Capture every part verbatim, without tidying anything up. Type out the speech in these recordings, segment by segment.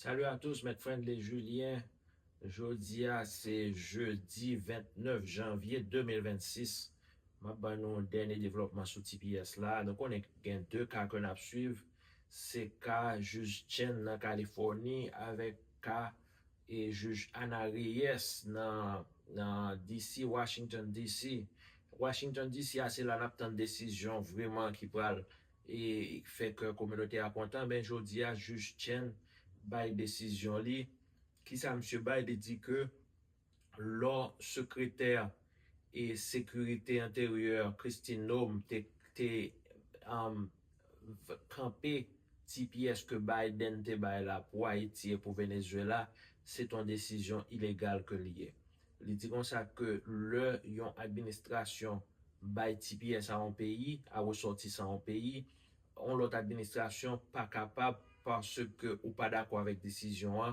Salut à tous, Mèt Friendly Julien. Jodi a se jedi vennèf janvye de mil vennsis. M ap ban nou dènye devlòpman sou T P S la. Nou konnen gen de ka ke n ap swiv. Se ka jij Chen nan Kalifòni avèk ka e jij Ana Reyes nan, nan D C, Washington D C. Washington D C a se la n ap tann desizyon vrèman ki pral e fè kè kominote a kontan. Men jodi a jij Chen bay desizyon li. Kisa misye bay? Li di ke lò sekretè e sekirite enteryè Kristi Noem te, te um, kanpe T P S ke Biden te bay la pou Ayiti e pou Venezuela, se t on desizyon ilegal ke li ye. Li di konsa ke lè yon administrasyon bay T P S a yon peyi, a resòtisan yon peyi, yon lòt administrasyon pa kapab, paske ou pa dakò avèk desizyon an,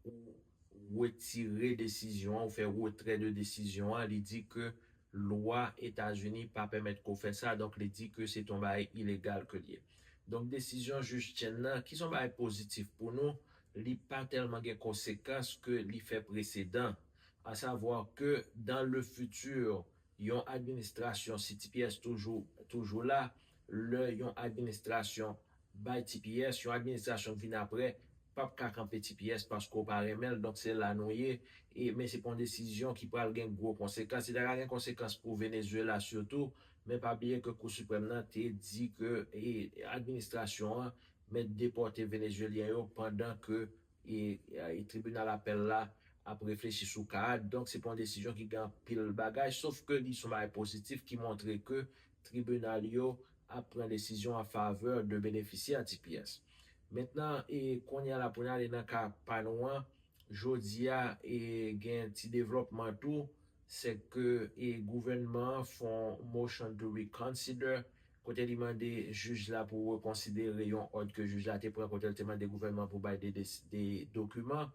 ou retire desizyon an, ou fè retrè de desizyon an. Li di ke lwa Etazini pa pèmèt ke w fè sa, donk li di ke se t on bagay ilegal ke l ye. Donk desizyon jij Chen nan, ki s on bagay pozitif pou nou, li pa tèlman gen konsekans ke li fè presedan. Asavwa ke dans le futur, yon administrasyon, si T P S toujou, toujou la, lè yon administrasyon bay T P S, yon administrasyon k vin apre p ap ka kanpe T P S paske w pa renmen l, donk se la nou ye. E, men se pa yon desizyon ki pral gen gwo konsekans. Li ta ka gen konsekans pou Venezuela sitou, men pa bliye ke Kou Siprèm nan te di ke e, administrasyon an mèt depòte Venezuelyen yo pandan ke e, e tribinal apèl la ap reflechi sou ka a. Donk, se pa yon desizyon ki gen anpil bagay, sof ke li se yon bagay pozitif ki montre ke tribinal yo ap pran desizyon an favè de benefisyè T P S. Mentnan, e kounye a la pou n ale nan ka pa nou an, jodi a e gen ti devlòpman tou, se ke e gouvènman an fè yon motion to reconsider, kote li mande jij la pou rekonsidere yon òd ke jij la te pran, kote l te mande gouvènman pou bay de, de, de dokiman.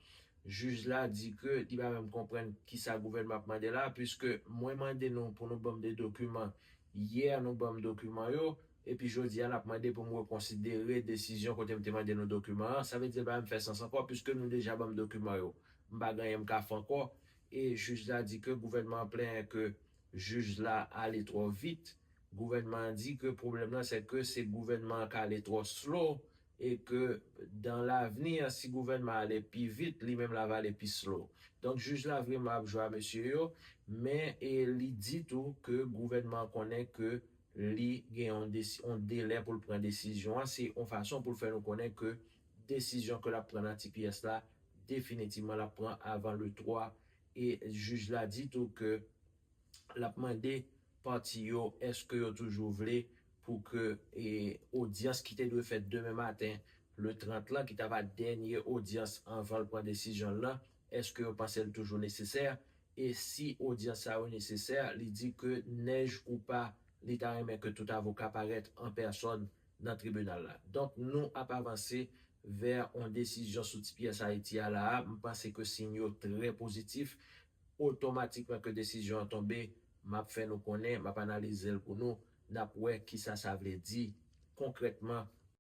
Jij la di ke li pa menm konprann kisa gouvènman ap mande la, piske mwen mande nou pou nou ban m de dokiman. Yè, nou ban m dokiman yo, epi jodi a, n ap mande pou m rekonsidere desizyon kote m te mande nou dokiman an. Sa vle di, l pa menm fè sans ankò, piske nou deja ban m dokiman yo. M pa gen anyen m ka fè ankò. E jij la di ke gouvènman an plenyen ke jij la ale twò vit. Gouvènman an di ke pwoblèm nan, se ke se gouvènman an k ale twò slow, e ke dan lavni an, si gouvènman ale pi vit, li menm la va ale pi slow. Donk, jij la vrèman ap jwe a mesye yo, men e li di tou ke gouvènman an konnen ke li gen yon, desi, yon delè pou l pran desizyon an. Se yon fason pou l fè nou konnen ke desizyon ke l ap pran nan T P S la, definitivman l ap pran avan le twa. E jij la di tou ke l ap mande pati yo èske yo toujou vle pou ke e, odyans ki te dwe fèt demen maten, le trant lan, ki ta va dènye odyans anvan l pran desizyon l lan, èske yo panse l toujou nesesè? E si odyans sa yo nesesè, li di ke nèj ou pa, li ta renmen ke tout avoka parèt an pèsòn nan tribinal la. Donk, nou ap avanse vè yon desizyon sou T P S Ayiti a la a. M panse ke siy yo trè pozitif. Otomatikman ke desizyon an tonbe, m ap fè nou konnen, m ap analize l pou nou, n ap wè kisa sa vle di konkrètman